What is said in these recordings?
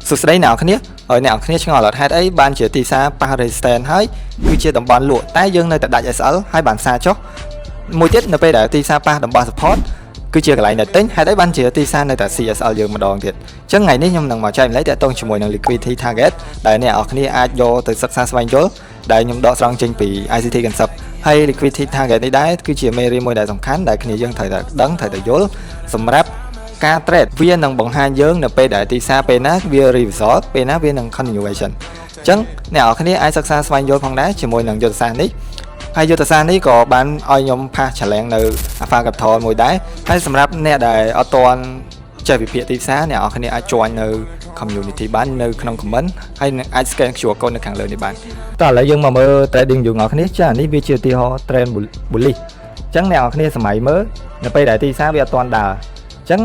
សួស្តីអ្នកនរគ្នាហើយអ្នកនរគ្នាឆ្ងល់អត់ហេតុអីបានជាទីផ្សារប៉ះ resistance ហើយគឺជាតំបន់លក់តែយើងនៅតែដាច់ SL ហើយបានផ្សារចុះមួយទៀតនៅពេលដែលទីផ្សារប៉ះតំបន់ support គឺជាកន្លែងដែលទិញហេតុអីបានជាទីផ្សារនៅតែ ស៊ី SL យើងម្ដងទៀតអញ្ចឹងថ្ងៃនេះខ្ញុំនឹងមកចែករំលែកទាក់ទងជាមួយនឹង liquidity target ដែលអ្នកនរគ្នាអាចយកទៅសិក្សាស្វែងយល់ដែលខ្ញុំដកស្រង់ចេញពី ICT concept ហើយ liquidity target នេះដែរគឺជាមេរៀនមួយដែលសំខាន់ដែលគ្នាយើងត្រូវតែដឹងត្រូវតែយល់សម្រាប់ការ trade វានឹងបង្ហាញយើងនៅពេលដែលទីផ្សារពេលណាវា reversal ពេលណាវានឹង continuation អញ្ចឹងអ្នកនរគ្នាអាចសិក្សាស្វែងយល់ផងដែរជាមួយនឹងយុទ្ធសាស្ត្រនេះហើយយុទ្ធសាស្ត្រនេះក៏បានឲ្យខ្ញុំ pass challenge នៅ Alpha Capital មួយដែរហើយសម្រាប់អ្នកដែលអត់ទាន់ចេះវិភាគទីផ្សារអ្នកនរគ្នាអាច join នៅ community បាននៅក្នុង comment ហើយនឹងអាច scan QR code នៅខាងលើនេះបានតោះឥឡូវយើងមកមើល trading យើងអ្នកគ្នាចានេះវាជាឧទាហរណ៍ trend bullish អញ្ចឹងអ្នកនរគ្នាសម័យមើលនៅពេលដែលទីផ្សារវាអត់ទាន់ដើរអញ្ចឹង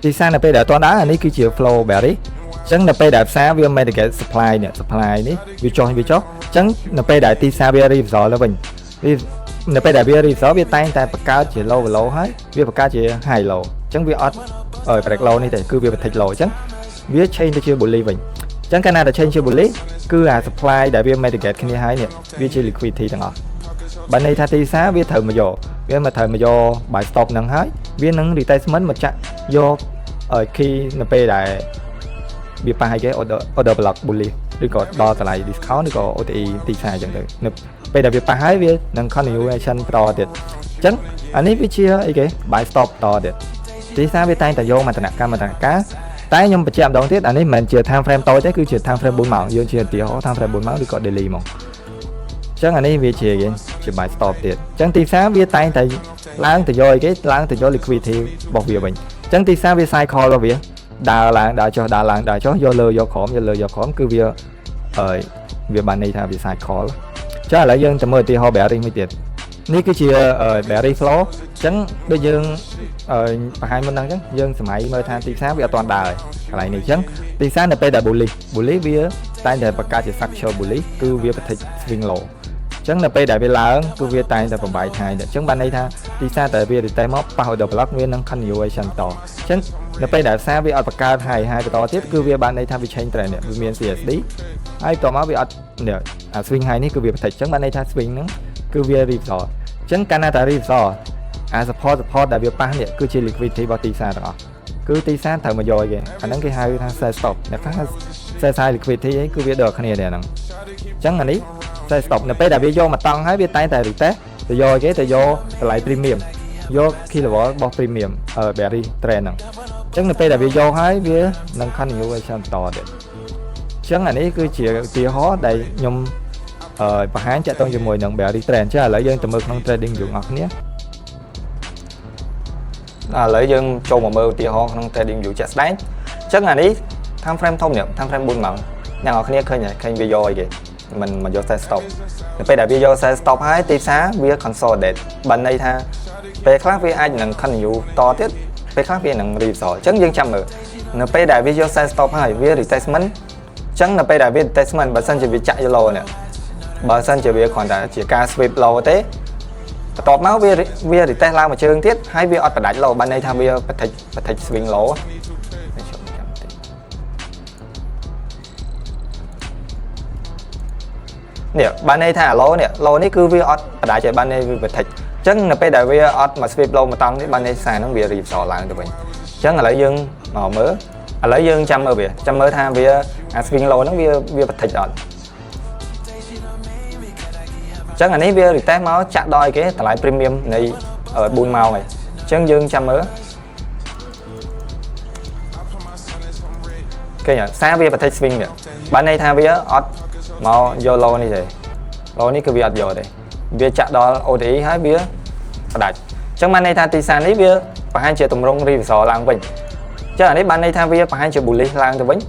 ទីផ្សារនៅពេលដែលអត់ទាន់ដើរអានេះគឺជា flow bearish អញ្ចឹងនៅពេលដែលផ្សារវា mitigate supply នេះ supply នេះវាចុះវាចុះអញ្ចឹងនៅពេលដែលទីផ្សារវា reversal ទៅវិញវានៅពេលដែលវា reversal វាតែងតែបង្កើតជា low low ហើយវាបង្កើតជា high low អញ្ចឹងវាអត់ break low នេះទេគឺវា protect low អញ្ចឹងវា change ទៅជា bullish វិញអញ្ចឹងកាលណាតែ change ជា bullish គឺអា supply ដែលវា mitigate គ្នាហើយនេះវាជា liquidity ទាំងអស់បើន័យថាទីផ្សារវាត្រូវមកយកវាមកត្រូវមកយក buy stop ហ្នឹងហើយវានឹង retracement មកចាក់យក key នៅពេលដែលវាប៉ះឲ្យគេ order block bullish ឬក៏ដល់តម្លៃ discount ឬក៏ OTE ទីផ្សារអញ្ចឹងទៅនៅពេលដែលវាប៉ះហើយវានឹង continuation បន្តទៀតអញ្ចឹងអានេះវាជាអីគេ buy stop បន្តទៀតទីផ្សារវាតែងតែយកមតនកម្មមតនការតែខ្ញុំបញ្ជាក់ម្ដងទៀតអានេះមិនមែនជា time frame តូចទេគឺជា time frame 4ម៉ោងយើងជាឧទាហរណ៍ time frame 4ម៉ោងឬក៏ daily ហ្មងអញ្ចឹងអានេះវាជាគេជា buy stop ទៀតអញ្ចឹងទីផ្សារវាតែងតែឡើងទៅយកអីគេឡើងទៅយក liquidity របស់វាវិញអញ្ចឹងទីផ្សារវា cycle របស់វាដើរឡើងដើរចុះដើរឡើងដើរចុះយកលើយកក្រោមយកលើយកក្រោមគឺវាអើយវាបានន័យថាវា cycle ចាឥឡូវយើងទៅមើលឧទាហរណ៍ bearish មួយទៀតនេះគឺជា bearish flow អញ្ចឹងដូចយើងបង្ហាញមុនហ្នឹងអញ្ចឹងយើងសម័យមើលថាទីផ្សារវាអត់ទាន់ដើរកន្លែងនេះអញ្ចឹងទីផ្សារនៅពេលដែល bullish bullish វាតែងតែបង្កើតជា structure bullish គឺវា protect swing low អញ្ចឹងនៅពេលដែលវាឡើងគឺវាតែងតែបំបាយថ្ងៃអញ្ចឹងបានន័យថាទីផ្សារតែវា retest មកប៉ះ order block វានឹង continuation បន្តអញ្ចឹងនៅពេលដែលផ្សារវាអត់បង្កើត high high បន្តទៀតគឺវាបានន័យថាវា change trend នេះវាមាន CSD ហើយបន្ទាប់មកវាអត់នេះអា swing high នេះគឺវា protect អញ្ចឹងបានន័យថា swing ហ្នឹងគឺវា reversal អញ្ចឹងកាលណាតែ reversal អា support support ដែលវាប៉ះនេះគឺជា liquidity របស់ទីផ្សារទាំងអស់គឺទីផ្សារត្រូវមកយកគេអាហ្នឹងគេហៅថា sell stop អ្នកខ្លះ sell side liquidity អីគឺវាដូចគ្នាទេអាហ្នឹងអញ្ចឹងអានេះ sell stop នៅពេលដែលវាយកមកតង់ហើយវាតែងតែ retest ទៅយកគេទៅយកតម្លៃ premium យក key level របស់ premium អឺ bearish trend ហ្នឹងអញ្ចឹងនៅពេលដែលវាយកហើយវានឹង continuation បន្តទៀតអញ្ចឹងអានេះគឺជាឧទាហរណ៍ដែលខ្ញុំអឺបង្ហាញតាក់ទងជាមួយនឹង bearish trend អញ្ចឹងឥឡូវយើងទៅមើលក្នុង trading យើងអស់គ្នាឥឡូវយើងចូលមកមើលឧទាហរណ៍ក្នុង trading view ជាក់ស្ដែងអញ្ចឹងអានេះ time frame ធំនេះ time frame 4ម៉ោងអ្នកនរគ្នាឃើញឃើញវាយកអីគេមិនមកយក sell stop នៅពេលដែលវាយក sell stop ហើយទីផ្សារវា consolidate បានន័យថាពេលខ្លះវាអាចនឹង continue តទៀតពេលខ្លះវានឹង reversal អញ្ចឹងយើងចាំមើលនៅពេលដែលវាយក sell stop ហើយវា retracement អញ្ចឹងនៅពេលដែលវា retracement បើសិនជាវាចាក់យក low នេះបើសិនជាវាគ្រាន់តែជាការ sweep low ទេបន្ទាប់មកវាវា retest ឡើងមួយជើងទៀតហើយវាអត់បដាច់ low បានន័យថាវា protect swing low នេះជុំចាំតិចនេះបានន័យថា low នេះ low នេះគឺវាអត់បដាច់ទេបានន័យវា protect អញ្ចឹងនៅពេលដែលវាអត់មក sweep low មកតង់នេះបានន័យខ្សែហ្នឹងវា reversal ឡើងទៅវិញអញ្ចឹងឥឡូវយើងមកមើលឥឡូវយើងចាំមើលវាចាំមើលថាវាអា swing low ហ្នឹងវាវា protect អត់អញ្ចឹងអានេះវា retest មកចាក់ដល់អីគេតម្លៃ premium នៃ4ម៉ោងហើយអញ្ចឹងយើងចាំមើលឃើញអត់សារវា protect swing នេះបានន័យថាវាអត់មកយក low នេះទេ low នេះគឺវាអត់យកទេវាចាក់ដល់ OTE ហើយវាផ្ដាច់អញ្ចឹងបានន័យថាទីផ្សារនេះវាបង្ហាញជាទម្រង់ reversal ឡើងវិញអញ្ចឹងអានេះបានន័យថាវាបង្ហាញជា bullish ឡើងទៅវិញអ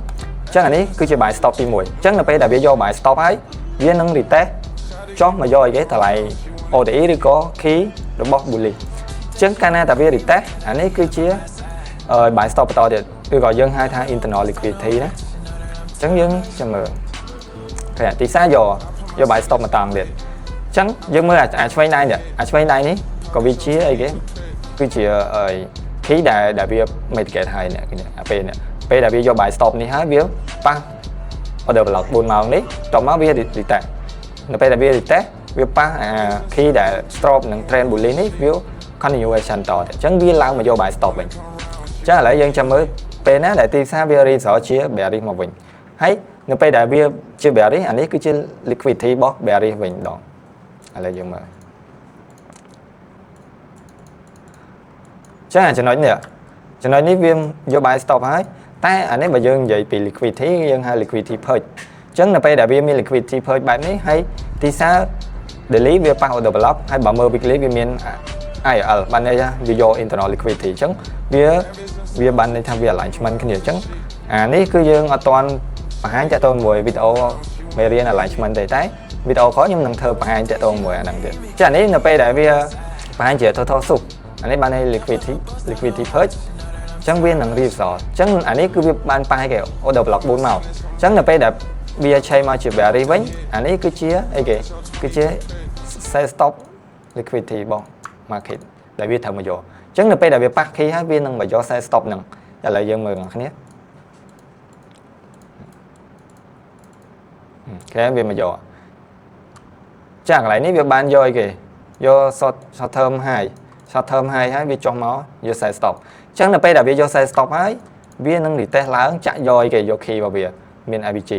ញ្ចឹងអានេះគឺជា buy stop ទី1អញ្ចឹងនៅពេលដែលវាយក buy stop ហើយវានឹង retest ចុះមកយកអីគេតម្លៃ OTE ឬក៏ key របស់ bullish អញ្ចឹងកាលណាតែវា retest អានេះគឺជា buy stop បន្តទៀតឬក៏យើងហៅថា internal liquidity ណាអញ្ចឹងយើងចាំមើលឃើញទីផ្សារយកយក buy stop មកតង់ទៀតអញ្ចឹងយើងមើលអាឆ្វេងដៃនេះអាឆ្វេងដៃនេះក៏វាជាអីគេគឺជាអី key ដែលដែលវា mitigate ហើយនេះអាពេលនេះ ពេលដែលវាយក buy stop នេះហើយវាប៉ះ order block 4ម៉ោងនេះតមកវា retest នៅពេលដែលវា retest វាប៉ះអា key ដែល stop និង trend bullish នេះវា continuation តទៀតអញ្ចឹងវាឡើងមកយក buy stop វិញអញ្ចឹងឥឡូវយើងចាំមើលពេលណាដែលទីផ្សារវា reverse ជា bearish មកវិញហើយនៅពេលដែលវាជា bearish អានេះគឺជា liquidity របស់ bearish វិញម្ដងឥឡូវយើងមើលចឹងអាចំណុចនេះចំណុចនេះវាយក buy stop ហើយតែអានេះបើយើងនិយាយពី liquidity យើងហៅ liquidity purge អញ្ចឹងនៅពេលដែលវាមាន liquidity purge បែបនេះហើយទីផ្សារ daily វាប៉ះ order block ហើយបើមើល weekly វាមាន IL បានន័យថាវាយក internal liquidity អញ្ចឹងវាវាបានន័យថាវា alignment គ្នាអញ្ចឹងអានេះគឺយើងអត់ទាន់បង្ហាញតាក់ទងមួយវីដេអូមេរៀន alignment ទេតែវីដេអូក្រោយខ្ញុំនឹងធ្វើបង្ហាញតាក់ទងមួយអាហ្នឹងទៀតចាអានេះនៅពេលដែលវាបង្ហាញជា turtle soup អានេះបានន័យ liquidity purge អញ្ចឹងវានឹង reverse អញ្ចឹងអានេះគឺវាបានប៉ះគេ order block 4មកអញ្ចឹងនៅពេលដែលវាឆេមកជា bearish វិញអានេះគឺជាអីគេគឺជា sell stop liquidity របស់ market ដែលវាត្រូវមកយកអញ្ចឹងនៅពេលដែលវាប៉ះ key ហើយវានឹងមកយក sell stop ហ្នឹងឥឡូវយើងមើលអ្នកគ្នាគេវាមកយកចាកន្លែងនេះវាបានយកអីគេយក short term high short term high ហើយវាចុះមកយក sell stop អញ្ចឹងនៅពេលដែលវាយក sell stop ហើយវានឹង retest ឡើងចាក់យកអីគេយក key របស់វាមាន FVG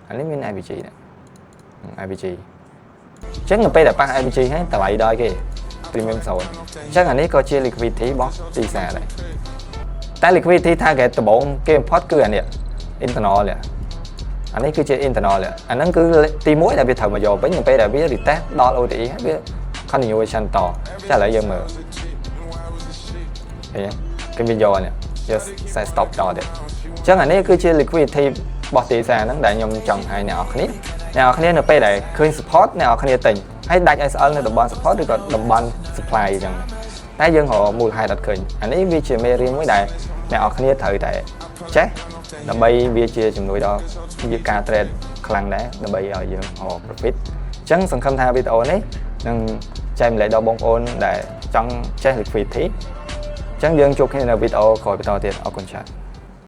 អានេះមាន FVG ណា FVG អញ្ចឹងនៅពេលដែលប៉ះ FVG ហើយតម្លៃដល់គេ premium zone អញ្ចឹងអានេះក៏ជា liquidity របស់ទីផ្សារដែរតែ liquidity target ដំបូងគេ import គឺអានេះ internal នេះអានេះគឺជា internal នេះអាហ្នឹងគឺទី1ដែលវាត្រូវមកយកវិញនៅពេលដែលវា retest ដល់ OTE ហើយវា continuation តចាឥឡូវយើងមើលឃើញគេវាយកនេះយក sell stop តទៀតអញ្ចឹងអានេះគឺជា liquidity របស់ទីផ្សារហ្នឹងដែលខ្ញុំចង់ឲ្យអ្នកនរគ្នាអ្នកនរគ្នានៅពេលដែលឃើញ support អ្នកនរគ្នាទិញហើយដាច់ SL នៅតំបន់ support ឬក៏តំបន់ supply អញ្ចឹងតែយើងរកមូលហេតុអត់ឃើញអានេះវាជាមេរៀនមួយដែលអ្នកនរគ្នាត្រូវតែចេះដើម្បីវាជាជំនួយដល់វាការ trade ខ្លាំងដែរដើម្បីឲ្យយើងរក profit អញ្ចឹងសង្ឃឹមថាវីដេអូនេះនឹងចែកម្លែកដល់បងប្អូនដែលចង់ចេះ liquidity អញ្ចឹងយើងជួបគ្នានៅវីដេអូក្រោយបន្តទៀតអរគុណច្រើន។